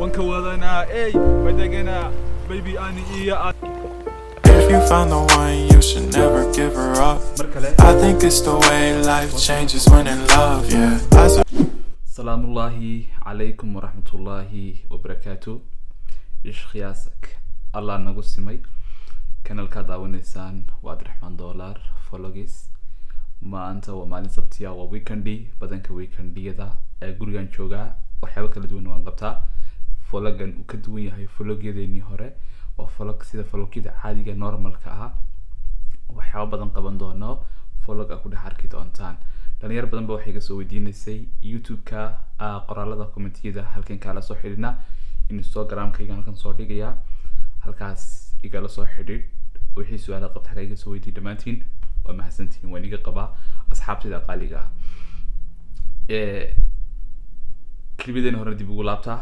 Waan ka wadanaa, ey, ma deganaa, baby, ani iyo If you found the one, you should never give her up. Mar kale. I think it's the way life changes when in love, yeah. I Salaamullaahi calaykum waraxmatullaahi wabarakaatu. Ishkhiyaasak Allah nagu simay. Kanalkaa daawanaysaan waa Cabdiraxmaan Dollar Vlogs. Maanta waa maalin Sabtiya, waa weekendi. Badanka weekendiyada ee gurigan joogaa, waxyaaba kala duwan waan qabtaa. Vlogan uu ka duwan yahay vlogyadeenii hore, waa vlog sida vlogyada caadiga normalka ah. Waxyaaba badan qaban doono, vlog a ku dhex arki doontaan. Dhalinyar badan ba waxay kasoo weydiinaysay YouTube-ka, qoraalada commentiyada. Halkan kaala soo xidhina, Instagram-kayga halkan soo dhigaya, halkaas igala soo xidhiidh. Wixii su-aala qabta xagga iga soo weydiiy. Dhammaantiin waa mahadsantihiin, waan iga qabaa asxaabtayda qaaliga ah. Kelimadeena horena dib ugu laabtaa.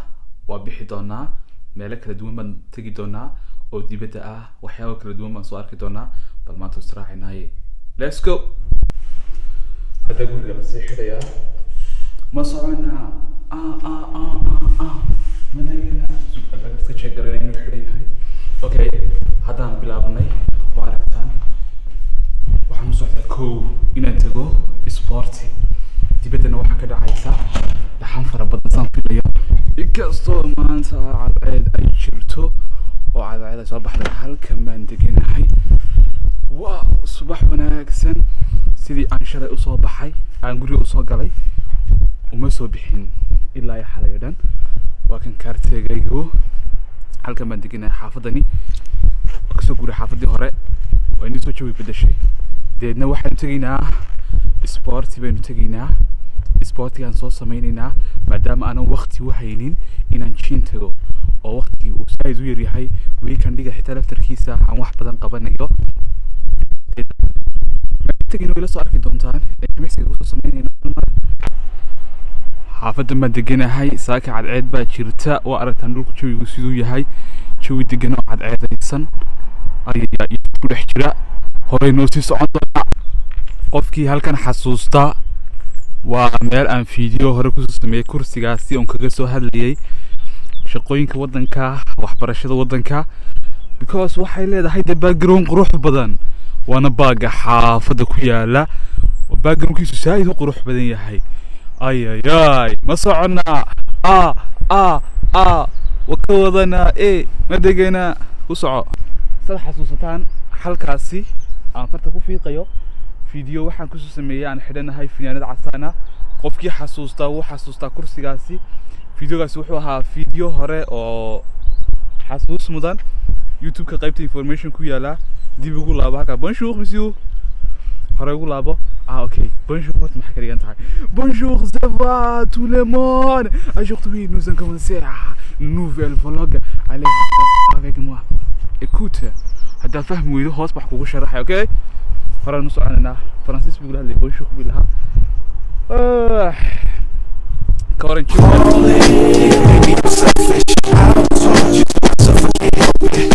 Waa bixi doonaa, meelo kala duwan baan tegi doonaa oo dibadda ah, waxyaaba kala duwan baan soo arki doonaa. Bal maanta israacinaaye, let's go. Hadda guriga lasii xidhayaa, ma soconaa? Ah ah ah ah ah, managana albaabka iska check garanay inuu xidhan yahay. Okay, haddaan bilaabnay, waa aragtaan. Waxaan u socdaa kow inaan tago sporti. Dibaddana waxaa ka dhacaysa dhaxan fara badan saan filayo, inkastoo maanta cadceed ay jirto oo cadceed ay soo baxday. Halkan baan deganahay. Wow, subax wanaagsan. Sidii aan shalay usoo baxay, aan guriga usoo galay, uma soo bixin ilaa iyo xalay o dhan. Waa kan kaarteegaygu. Halkan baan deganahay, xaafadani waa kasoo guuray xaafadii hore, waa inii soo jawi bedeshay. Deedna waxaanu tegaynaa sporti baynu tegaynaa, sportigaan soo sameynaynaa, maadaama aanan waqti u haynin inaan gym tago oo waqtigii uu saaid u yaryahay. Weekendiga xitaa laftarkiisa aan wax badan qabanayo tegayno, ila soo arki doontaan ee jimicsiga kusoo sameynayno. Mar xaafadan baan deganahay. Saaka cadceed baa jirta, waa aragtaan dhulku jawigu siduu yahay, jawi degan oo cadceedaysan ayaa ku dhex jira. Horey noo sii socon doonaa. Qofkii halkan xasuusta, waa meel aan fiideo hore kusoo sameeyey, kursigaasi oon kaga soo hadlayay shaqooyinka waddanka, waxbarashada waddanka, because waxay leedahay de background qurux badan. Waana baaga xaafadda ku yaala oo backgroundkiisu saaid u qurux badan yahay. Ayayay, ma soconaa? A a a, wa ka wadanaa e, ma deganaa? Ku soco. Sad xasuusataan, halkaasi aan farta ku fiiqayo, video waxaan kusoo sameeyey aan xidhanahay finaanad casaana. Qofkii xasuustaa wuu xasuustaa kursigaasi. Videogaasi wuxuu ahaa video hore oo xasuus mudan. YouTube-ka qaybta information ku yaala, dib ugu laabo halkaa. Bonjour monsieur, hore ugu laabo. Ah, ok. Bonjour horta maxay ka dhigan tahay? Bonjour, ça va tout le monde? Aujourd'hui nous allons commencer un nouvelle vlog. Allez avec moi, écoute. Haddaa fahmi weydo, hoos wax kugu sharaxay. Okay, horaan u soconaynaa. Faransiis buu kula hadlay, bonjour buu lahaa. Ah, ka waran jooga? Maybe I'm selfish. I told you myself I can't help it.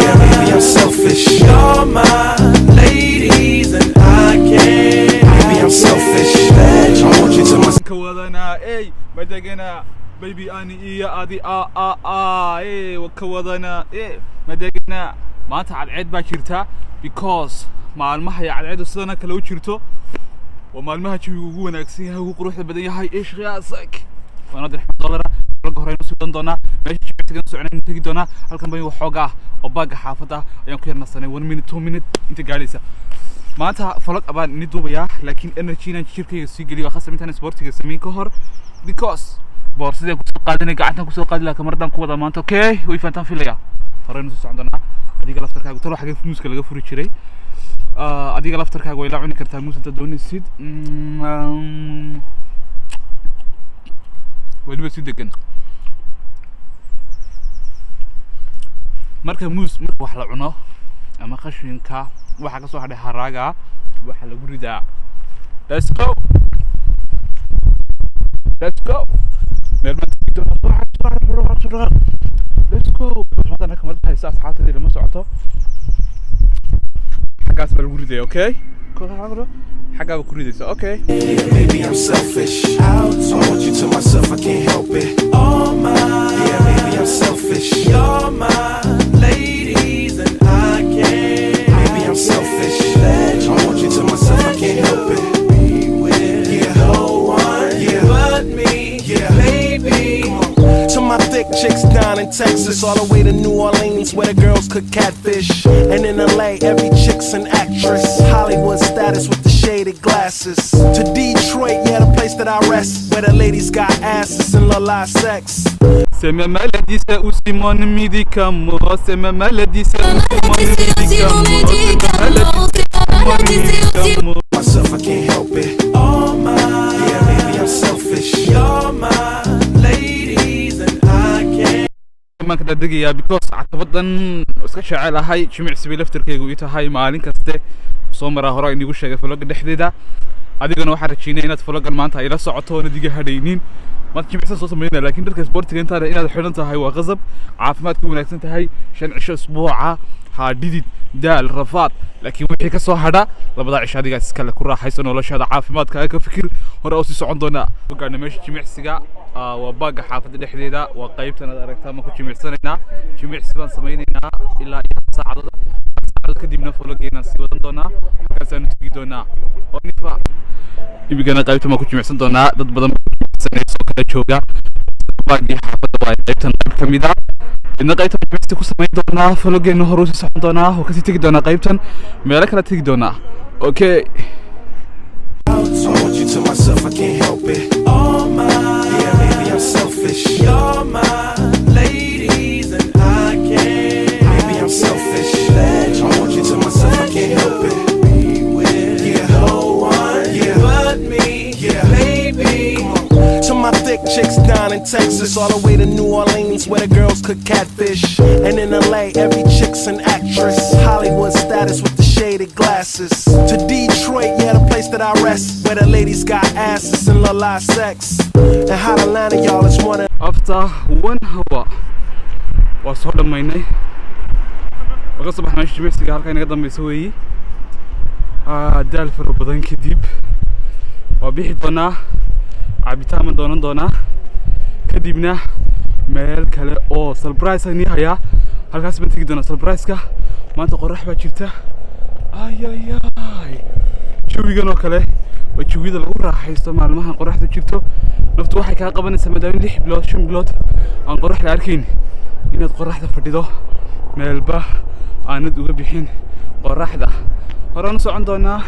Yeah, maybe I'm selfish. You're my ladies and I can't. Maybe I'm selfish. I want you to myself. Ka wadanaa ey, ma deganaa, baby, ani iyo adi, a a a, e, wa ka wadanaa e, ma deganaa. Maanta cadceed baa jirta, because maalmaha ay cadceedu sidana kale u jirto waa maalmaha jawigu ugu wanaagsan yahay, ugu quruxda badan yahay. Ishqiyaasak, waan Abdiraxmaan Dollara. Vlogga hore aynu sii wadan doonaa. Meesha jimicsigan soconaynu tegi doonaa. Halkan bay waxoogaa oo baagga xaafadda ayaan ku yar nasanay, 1 minute, 2 minute inta gaadhaysa. Maanta vlog baan ini duubayaa, laakiin energy inaan jirkayga sii geliyo waa khasab intaan sportiga samayn ka hor, because boorsadii aan kusoo qaadanay gacantaan kusoo qaadi lahaa, kamardan ku wadaa maanta. Okay, way fahantaan filaya. Horeynu soo socon doonaa. Adiga laftarkaagu talo, xagee muuska laga furi jiray? Ah, adiga laftarkaaga way la cuni kartaa muus intaad doonaysid. Weliba si degan. Marka muus, marka wax la cuno ama qashinka waxa kasoo hadhay haraaga, waxaa lagu ridaa. Let's go, let's go. Meel baan tegi doonaa. Soo xad, soo xad, soo xad, soo xad. Let's go. Maanta kamarada haysta, asxaabtadii lama socoto. Xaggaas baa lagu ridaya. Okay, xaggaa baa ku ridaysa. Okay. Yeah, maybe I'm selfish. I want you to myself, I can't help it. All my Yeah, thick chicks down in Texas, all the way to New Orleans where the girls cook catfish. And in LA, every chick's an actress. Hollywood status with the shaded glasses. To Detroit, yeah, the place that I rest, where the ladies got asses and la la sex. C'est ma maladie, c'est aussi mon médicament. C'est ma maladie, c'est aussi mon médicament. C'est ma maladie, c'est aussi mon médicament. Myself, I can't help it. All my, Yeah, maybe I'm selfish. You're my ladies, and I can't. Baan ka dadegayaa because catabadan iska jecelahay jimicsi bay laftarkaygu ii tahay. Maalin kaste soo maraa, hore inigu sheegay vlogga dhexdeeda. Adigana waxaan rajeynaya inaad vloggan maanta ay la socoto oonad iga hadhaynin. Maanta jimicsan soo sameynaya, laakiin dharka sportiga intaada inaad xidhan tahay waa qasab, caafimaadka wanaagsan tahay. 5 cisho isbuuca ha dhidid, daal, rafaad, laakiin wixii ka soo hadha labada cisho adigaas iskale ku raaxayso noloshaada, caafimaadkaaga ka fikir. Hore oo sii socon doonaa. Gaadhna meesha jimicsiga. Waa baagga xaafadda dhexdeeda, waa qaybtan aad aragtaa. Ma ku jimicsanaynaa, jimicsi baan samaynaynaa ilaa iyo hal saacadood. 1 saacadood kadibna vloggeenaan sii wadan doonaa, halkaasaanu tegi doonaa. Onifa imikana qaybtan baan ku jimicsan doonaa. Dad badan baa ku jimicsanaysa oo kala jooga baaggii xaafadda. Waa qaybtan qayb ka mid ah. Idna qaybtan jimicsi ku samayn doonaa, vloggeena horuu sii socon doonaa oo kasii tegi doonaa qaybtan, meelo kala tegi doonaa. Okay. I want you to myself, I can't help it. All my, Yeah, maybe I'm selfish. You're my ladies, and I can't. Maybe I'm selfish. I want you to myself, I can't help it. Be with no one but me, baby. To my thick chicks down in Texas, all the way to New Orleans where the girls cook catfish. And in LA, every chick's an actress. Hollywood status with the shaded glasses. To Detroit, yeah, the place that I rest, where the ladies got asses and la la sex. And Hot Atlanta, y'all, is one of After one hour waa soo dhammaynay, waa ka soo baxnay meesha jimicsiga. Halkaa inaga dambeysa weeyi. Daal fara badan kadib waa bixi doonaa, cabitaan baan doonan doonaa, kadibna meel kale oo surprise aan ii hayaa, halkaas baan tegi doonaa. Surprise-ka maanta qorax baa jirta. Ayayay, jawigan oo kale waa jawiyada lagu raaxaysto maalmahan qoraxdu jirto. Naftu waxay kaa qabanaysaa, maadaama 6 bilood, 5 bilood aan qoraxda arkayn, inaad qoraxda fadhido, meelba aanad uga bixin qoraxda. Horaan u socon doonaa.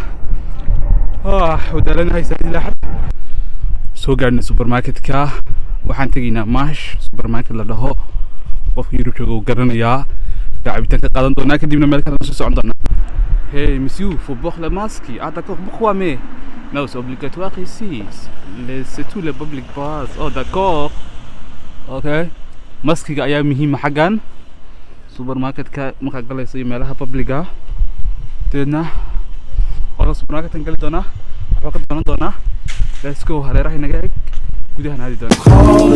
Wadaalanahay ilaa xad. Soo gaadhnay supermarketka. Waxaan tegaynaa Mash supermarket la dhaho, qofka Yurub jooga uu garanayaa. Cabitaan ka qaadan doonaa, kadibna meel kale soo socon doonaa. Hey, monsieur, faut porter le masque. Ah, d'accord, pourquoi? Mais non, c'est obligatoire ici. C'est tout le public pass. Oh, d'accord. Okay. Maskiga ayaa muhiima xaggan supermarketka markaad galayso iyo meelaha publiga. Dabeedna qolka supermarketkan gali doonaa, waxbaa ka doonan doonaa. Let's go. Hareeraha inaga eg, gudahan aadi doonaa.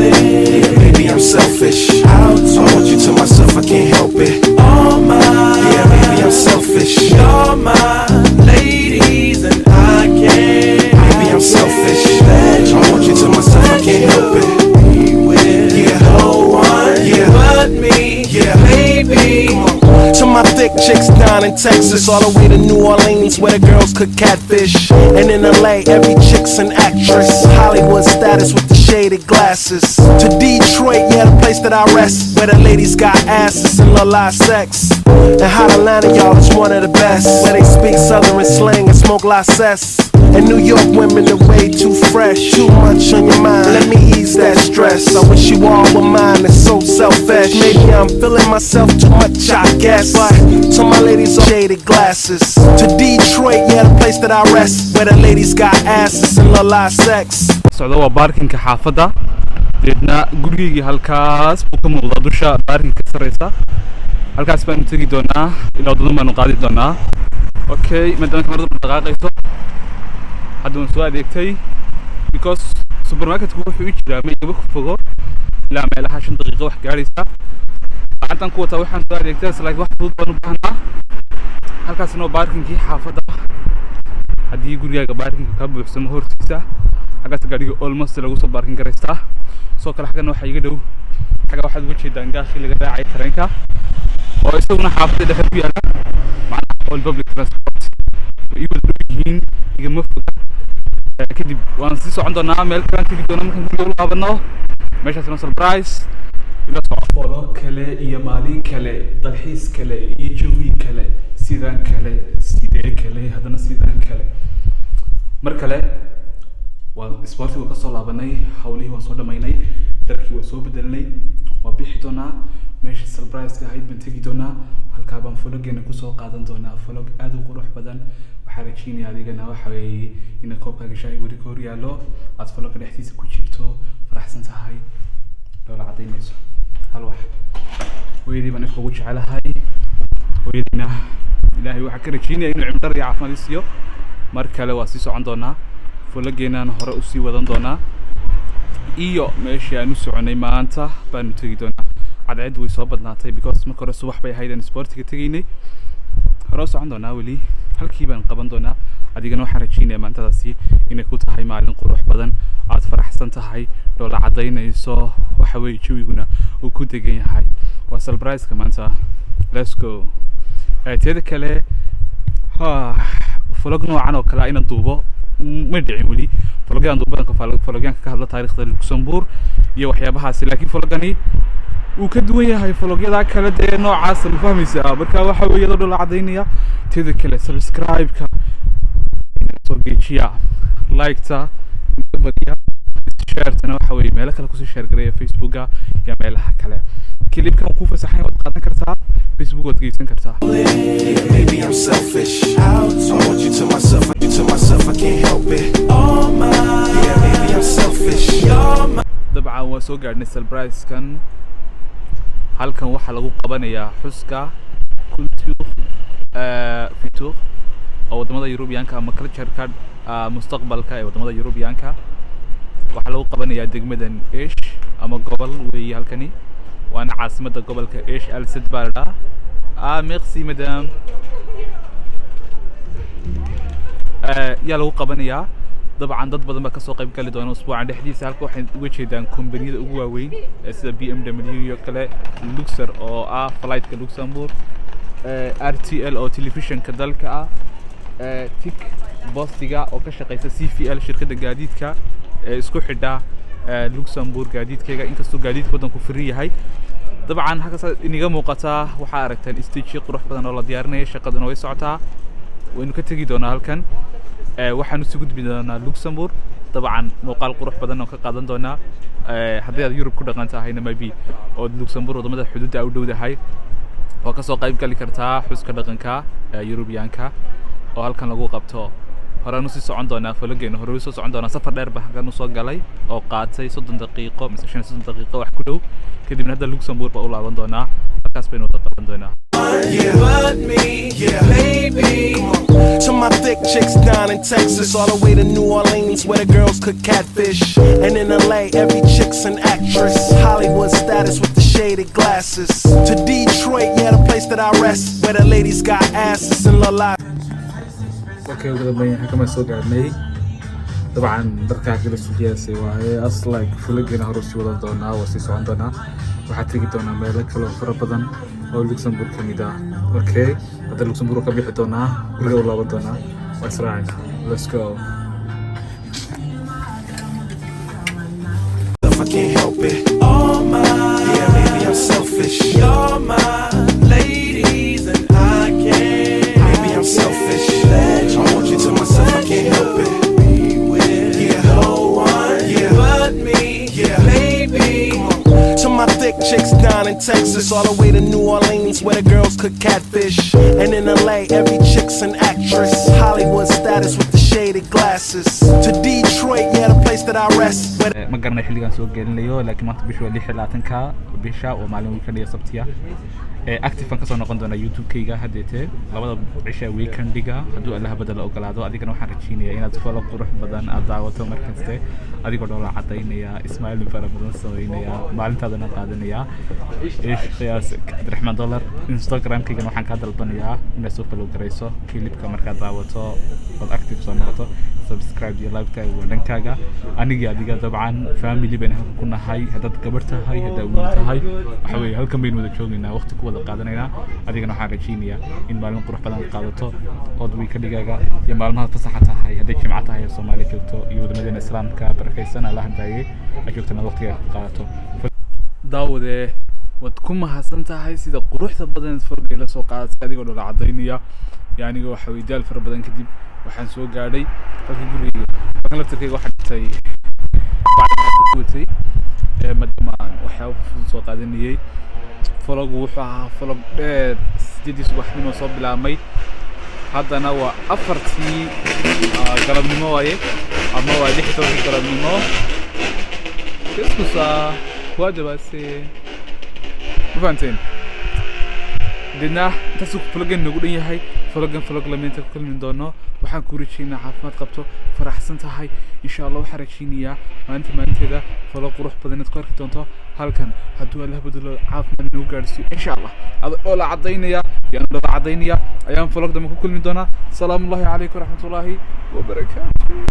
Yeah, maybe I'm selfish. I want you to myself, I can't help it. All my, Yeah, maybe I'm selfish. You're my ladies, and I can't. Maybe I'm selfish. I want you to myself, I can't help it. Be with no one but me, baby. To my thick chicks down in Texas, all the way to New Orleans where the girls cook catfish. And in LA, every chick's an actress. Hollywood status with the shaded glasses. To Detroit, yeah, the place that I rest, where the ladies got asses and la la sex. And Hot Atlanta, y'all, is one of the best, where they speak Southern slang and smoke la cess. And New York women are way too fresh. Too much on your mind, let me ease that stress. I wish you all were mine, it's so selfish. Maybe I'm feeling myself too much, I guess. But to my ladies, shaded glasses. To Detroit, yeah, the place that I rest, where the ladies got asses and la la sex. Socda waa parkingka xaafadda. Deedna gurigaygii halkaas buu ka muuqdaa, dusha parkingka ka sarreysa. Halkaas baanu tegi doonaa, ilaa wadadan baanu qaadi doonaa. Okay, maadaama kamarada dhaqaaqayso, hadda waan soo adeegtay because supermarketku wuxuu i jiraa ma igaba fogo, ilaa meelaha 5 daqiiqo wax gaadhaysa. Gacantan ku wataa waxaan soo adeegtay, laakiin wax fudud baan u baahnaa. Halkaasna waa parkingkii xaafadda. Haddii gurigaaga parkingka ka buuxsamo, hortiisa xaggaas gaadhiga almost lagu soo parking garaystaa. Sidoo kale xaggana waxaa iga dhow, xagga waxaad uga jeedaan gaarkii laga raacay tareenka oo isaguna xaafadda dhexe ku yaala. Macnaha all public transport way ii wada dhow yihiin, igama foga. Kadib waan sii socon doonaa, meel kalaan tegi doonaa markaan guriga u laabano. Meeshaasna surprise. Ila soco vlog kale iyo maalin kale, dalxiis kale iyo jawi kale, sidaan kale, sidee kale, haddana sidaan kale. Mar kale waan isboortiga kasoo laabanay, hawlihii waan soo dhamaynay, dharkii waan soo bedelnay, waan bixi doonaa. Meesha surprise-ka ahayd baan tegi doonaa. Halkaa baan vlog-geena kusoo qaadan doonaa, vlog aad u qurux badan. Waxaa rajeynaya adigana waxa weeye ina koobkaaga shaahi weli ka hor yaallo, aad vlog-ga dhexdiisa ku jirto, faraxsan tahay, dhoola cadaynayso. Hal wax, hooyadii baan ifka ugu jecelahay. Hooyadiina Ilaahay waxaa ka rajeynaya inuu cimri iyo caafimaad i siiyo. Mar kale waa sii socon doonaa, vlog-geenaan hore usii wadan doonaa, iyo meeshii aan u soconay maanta baanu tegi doonaa. Cadceeddu way soo badnaatay because marka hore subax bay ahayd aan isboortiga tegaynay. Hore u socon doonaa, weli halkii baan qaban doonaa. Adigana waxaan rajeynayaa maantadaasi inay ku tahay maalin qurux badan, aad faraxsan tahay, dhoola cadaynayso, waxa weeye jawiguna uu ku degan yahay. Waa surprise-ka maanta. Let's go. Teeda kale, ha, vlog noocan oo kale ah inaan duubo ma dhicin weli. Vlog-yaan duubo badanka vlog-yaanka ka hadla taariikhda Luxembourg iyo waxyaabahaasi, laakiin vlog-gani wuu ka duwan yahay vlog-yada kale dee noocaasa, ma fahmaysaa? Marka waxa weeye iyadoo dhoola cadaynaya. Teeda kale, subscribe-ka soo geejiya, like-ta badiya, share-tana waxa weeye meelo kale kusii share gareeya, Facebooka iyo meelaha kale. Clip-kan ku fasaxay waad qaadan kartaa, Facebook waad geysan kartaa. Yeah, maybe I'm selfish. I want you to myself, you to myself, I can't help it. All mine. Yeah, maybe I'm selfish. You're mine. Dabcan waa soo gaadhnay surprise-kan. Halkan waxaa lagu qabanayaa xuska Culture Futur oo wadamada Yurubiyaanka ama culture-ka mustaqbalka ee wadamada Yurubiyaanka. Waxaa lagu qabanayaa degmadan Esch ama gobol weeye halkani, waana caasimadda gobolka Esch Alzette baa la dhahaa. Ah, merci madame. Yaa lagu qabanayaa. Dabcan dad badan baa kasoo qayb gali doona usbuucan dhexdiisa. Halka waxay uga jeedaan kombaniyada ugu waaweyn ee sida BMW iyo kale, Luxair oo ah flight-ka Luxembourg, RTL oo telefishinka dalka ah, tic bostiga oo ka shaqeysa, CFL shirkadda gaadiidka ee isku xidha Luxembourg gaadiidkeega, inkastoo gaadiidka waddanku free yahay. Dabcan halkaas iniga muuqataa, waxaa aragtaan stage qurux badan oo la diyaarinaya, shaqaduna way socotaa. Waynu ka tegi doonaa halkan, waxaan usii gudbi doonaa Luxembourg. Dabcan muuqaal qurux badan oo ka qaadan doonaa. Haddii aad Yurub ku dhaqan tahayna, maybe ood Luxembourg wadamada xuduudda u dhowdahay, waa kasoo qayb gali kartaa xuska dhaqanka Yurubiyaanka oo halkan lagu qabto. Horaan usii socon doonaa vlog-geena, hore usoo socon doonaa. Safar dheer baa halkan usoo galay oo qaatay 30 daqiiqo mise 35 daqiiqo wax ku dhow. Kadibna hadda Luxembourg baa u laaban doonaa, halkaas baynu wada qaban doonaa. Yeah. But me, Yeah. maybe. To my thick chicks down in Texas, all the way to New Orleans where the girls cook catfish. And in LA, every chick's an actress. Hollywood status with the shaded glasses. To Detroit, yeah, the place that I rest, where the ladies got asses and la la. Okay, ugu dambeyn halkan baan soo gaadhnay. Dabcan dharkaa kala sugiyaasay waaye as like vlog-geena hore usii wadan doonaa, waa sii socon doonaa. Waxaa tegi doonaa meelo kale oo fara badan oo Luxembourg ka mid ah. Okay, hadda Luxembourg ka bixi doonaa, guriga u laaban doonaa, waa israacayna. Let's go. I can't help it. All mine. Yeah, maybe I'm selfish. You're my ladies, and I can't. Maybe I'm selfish. I want you to myself, I can't help it. Be with no one but me. Yeah. Maybe. To my thick chicks down in Texas, all the way to New Orleans where the girls cook catfish. And in LA, every chick's an actress. Hollywood status with the shaded glasses. To Detroit, yeah, the place that I rest. Where Ma garanay xilligan soo gelinayo, laakiin maanta bisha waa 26-ka bisha, oo maalin weekend iyo Sabtiya. Active baan kasoo noqon doonaa YouTube-kayga haddeetee labada cisha weekend-iga, hadduu Allaha badala ogolaado. Adigana waxaan rajeynayaa inaad vlog qurux badan aad daawato markaste, adigoo dhoola cadaynaya, smiling fara badan sameynaya, maalintaadana qaadanaya. Ish qiyaas Cabdiraxmaan Dollar. Instagram-kaygana waxaan kaa dalbanayaa inaad soo follow garayso clip-ka markaad daawato ood active soo noqoto. Subscribe iyo like-taaga waa dhankaaga. Anigii adiga dabcan family baynu halkan ku nahay. Haddaad gabar tahay, haddaad wiil tahay, waxa weeye halkan baynu wada joogaynaa, waqti ku wada qaadanaynaa. Adigana waxaan rajeynayaa in maalin qurux badan aad qaadato ood weekend-igaaga iyo maalmahaad fasaxa tahay, hadday Jimco tahay oo Soomaali joogto iyo wadamadeena Islaamka barakaysan, Allaha daayay ay joogtana, waqtigaaga ku qaadato. Daawade, waad ku mahadsan tahay sida quruxda badan vlog-gay la soo qaadatay, adigoo dhola cadaynaya. Iyo aniga waxa weye daal fara badan kadib waxaan soo gaadhay halkii gurigayga. Halkan laftarkayga waxaan dhigtay bacda ku watay maadaama aan waxyaabo fudud soo qaadanayay. Vlog-gu wuxuu ahaa vlog dheer, 8-dii subaxnimo soo bilaabmay, haddana waa 4-tii galabnimo waaye, ama waa 16-kii galabnimo. Iskusa waa jabaase, ma fahanteen? Deedna intaasuu vlog-gan nagu dhan yahay. Vlog-gan vlog lameynta ku kulmi doono. Waxaan ku rajeynaa caafimaad qabto, faraxsan tahay, insha Allah. Waxaan rajeynayaa maalinta maalinteeda vlog qurux badan inaad ku arki doonto halkan, hadduu Allah bedelo, caafimaad nagu gaadhsiiyo, insha Allah. Adoo la cadaynaya iyo anoo la cadaynaya ayaan vlog dambe ku kulmi doonaa. Salaamu ullahi calaykum waraxmatullaahi wabarakaatu.